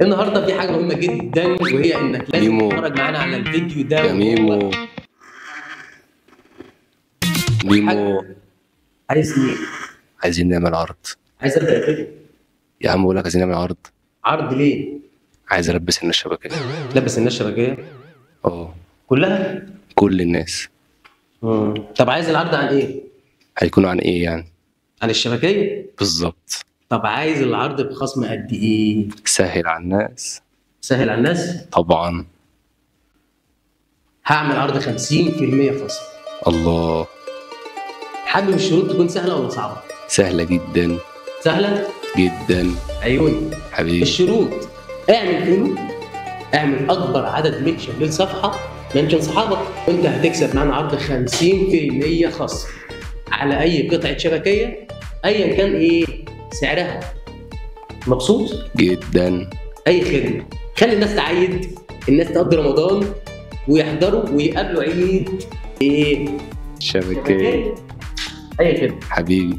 النهارده في حاجة مهمة جدا، وهي انك لازم ميمو. تتفرج معانا على الفيديو ده. يا ميمو، ميمو. عايز ايه؟ عايزين نعمل عرض. عايز ابدا الفيديو. يا عم بقول لك عايزين نعمل عرض. عرض ليه؟ عايز البس الناس شبكيه. تلبس الناس شبكيه؟ اه، كلها؟ كل الناس. طب عايز العرض عن ايه؟ هيكون عن ايه يعني؟ عن الشبكيه؟ بالظبط. طب عايز العرض بخصم قد ايه؟ سهل على الناس. سهل على الناس؟ طبعا. هعمل عرض 50% خصم. الله. حابب الشروط تكون سهلة ولا صعبة؟ سهلة جدا. سهلة؟ جدا. عيوني حبيبي. الشروط: اعمل follow، اعمل اكبر عدد mention للصفحه، mention صحابك، وانت هتكسب معانا عرض 50% خصم على اي قطعه شبكيه ايا كان ايه سعرها. مبسوط؟ جدا. اي خدمة. خلي الناس تعيد، الناس تقضي رمضان ويحضروا ويقابلوا عيد ايه؟ شبكيه. اي خدمة حبيبي.